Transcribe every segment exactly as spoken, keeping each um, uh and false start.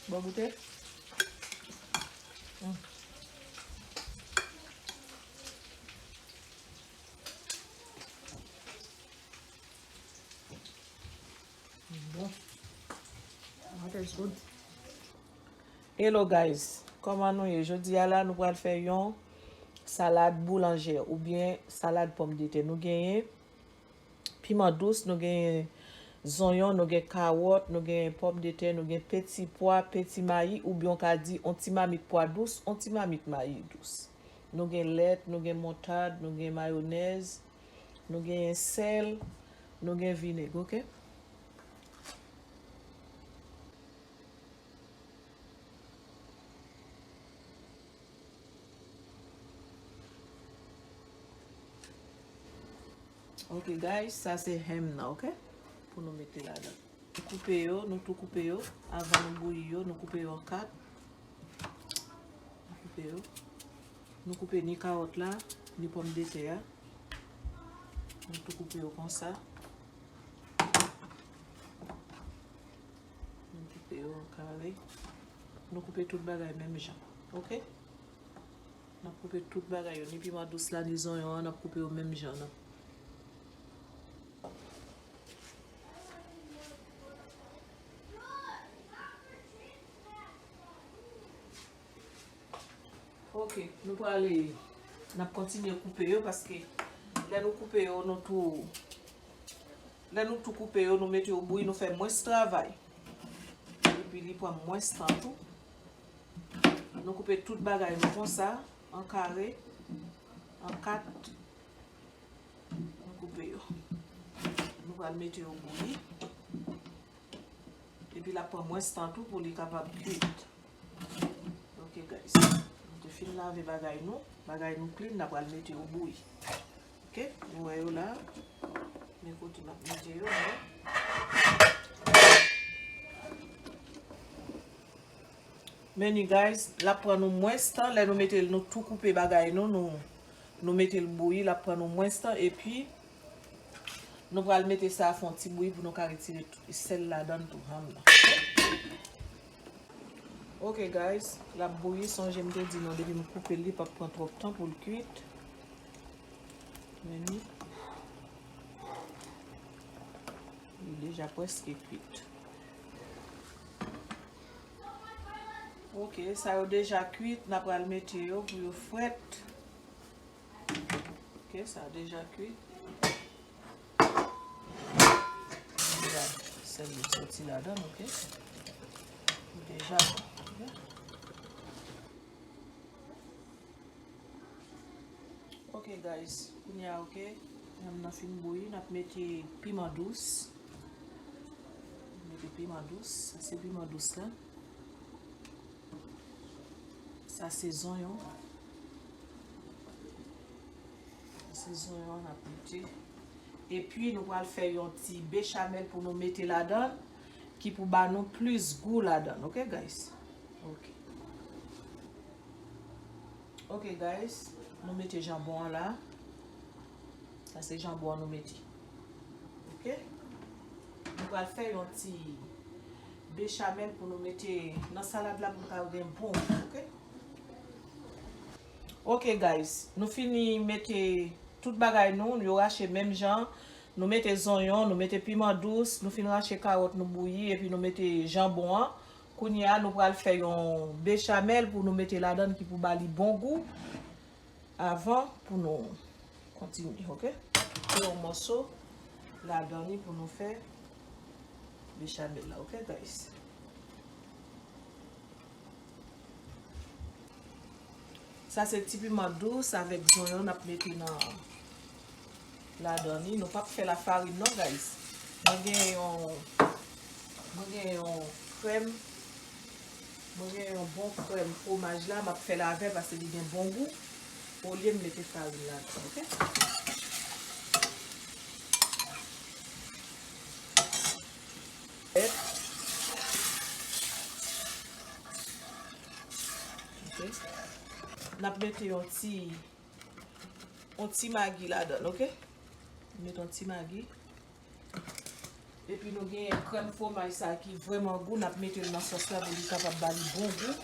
Bon, goute. Mm. Bon. That is good. Hello guys, kòman nou ye? Jodi a la nou pral fè yon salad boulanjè oubyen salad pòmdetè. Nou genyen piman dous, nou genyen zonyon, nou gen kawòt, nou genyen pòmdetè, nou gen peti pwa, peti mayi, oubyen w ka di on ti mamit pwa dous, on ti mamit mayi dous. Nou gen lèt, nou gen moutad, nou gen mayonèz, nou genyen sèl, nou gen vinèg, oke? Ok guys, sa se ham nan, ok? Pou nou mete ladan. Nou koupe yo, nou tou koupe yo. Avan nou bouyi yo, nou koupe yo an kat. Nou koupe yo. Nou koupe ni kawòt la, ni pòmdetè a. Nou tou koupe yo konsa. Nou koupe yo an kare. Nou koupe tout bagay menm jan. Ok? N ap koupe tout bagay yo. Ni piman dous la, ni zonyon an, n ap koupe yo menm jan an. Ok, nou prale, n ap kontinye koupe yo paske lè nou koupe yo, nou tou, lè nou tou koupe yo, nou mete yo bouyi, nou fè mwens travay. Epi li pran mwens tan tou. Nou koupe tout bagay nou konsa, an kare, an kat. Nou koupe yo. Nou pral mete yo bouyi. Epi l ap pran mwens tan tou pou li kapab kuit. Ok guys. Nou te fin lave bagay nou. Bagay nou clean, n ap pral mete yo bouyi. Ok, nou wè yo la. Men kote m ap mete yo, men. Men ni guys, l ap pran nou mwens tan lè nou mete l, nou tou koupe bagay nou, nou, nou mete l bouyi, l ap pran nou mwens tan, epi nou pral mete sa fè yon ti bouyi pou nou ka retire tout sèl ladan l tou, ham nan. Ok guys, l ap bouyi, sonje m te di nou depi m koupe l, li p ap pran twòp tan pou l kuit. Men ni. Li deja prèske kuit. Ok, sa yo deja kuit, n a pral mete yo pou yo frèt. Ok, sa deja kuit. Deja sèl li soti ladan, ok. Li deja bon, ok. Ok guys, kounye a, ok, yanm nan fin bouyi, n ap mete piman dous. Mete piman dous, sa se piman dous la. Sa se zonyon. Sa se zonyon n ap mete. Epi nou pral fè yon ti bechamel pou nou mete ladan, ki pou ba nou plis gou ladan, ok guys? Ok. Ok guys, nou mete janbon an la. Sa se janbon an nou mete. Ok? Nou pral fè yon ti bechamel pou nou mete nan salad la pou l ka gen bon gou, ok? Ok guys, nou fini mete tout bagay nou, yo rache menm jan. Nou mete zonyon, nou mete piman dous, nou fin rache kawòt nou bouyi, epi nou mete janbon an. Kounye a, nou pral fè yon bechamel pou nou mete ladan ki pou ba li bon gou. Avan pou nou kontinye, ok? Fè yon mòso ladan li pou nou fè bechamel la, ok guys? Sa se ti piman dous avèk zonyon n ap mete nan ladan li. Nou p ap fè lafarin non, guys. Mwen gen yon, mwen gen yon krèm, mwen gen yon bon krèm fwomaj la, m ap fè l avè l paske li gen bon gou. Olye m mete farin ladan, ok? Ok. N ap mete yon ti, yon ti magi ladan l, ok? Mete yon ti magi. Epi nou gen krèm fwomaj sa ki vrèman gou, n ap mete l nan sòs la pou li kapab ba li bon gou.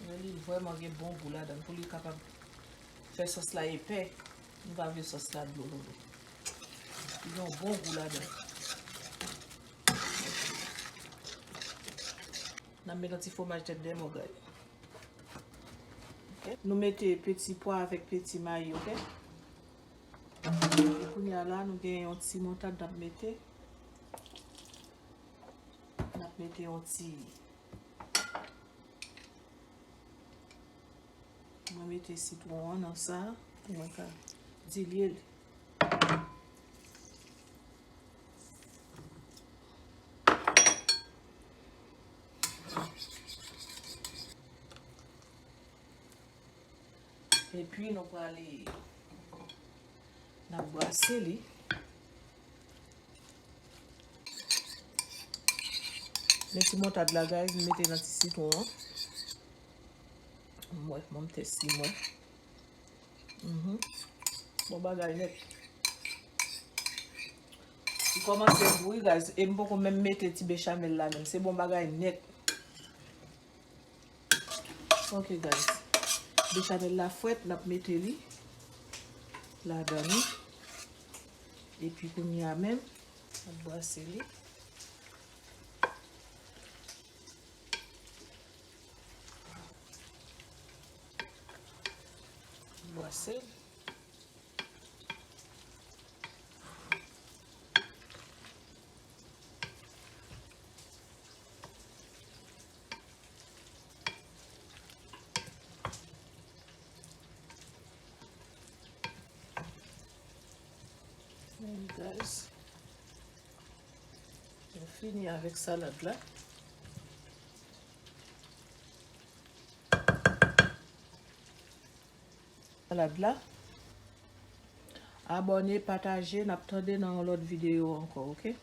Men li vrèman gen bon gou ladan l, pou li kapab fè sòs la epè. Nou pa vle sòs la dlo dlo dlo. Li gen yon bon gou ladan l. N ap met yon ti fwomaj tèt dèmogay. Ok. Nou mete peti pwa avèk peti mayi, ok? E kounye a la, nou gen yon ti moutad n ap mete. N ap mete yon ti, mwen mete sitwon an nan sa, mwen ka dilye li. Epi nou prale, n ap brase li. Men ti moutad la, guys, m mete nan ti sitwon an. M wè, m tès li, m wè. Mhm. Bon bagay nèt. Li kòmanse bouyi, guys, e m poko menm mete ti bechamel la menm. Se bon bagay nèt. Ok, guys. Bechamel la frèt, n ap mete li ladan li. Epi kounye a menm, n ap brase li. Brase. And guys, nou fini avèk salad la. Salad la. Abòne, pataje, n ap tande nan yon lòt videyo ankò, ok?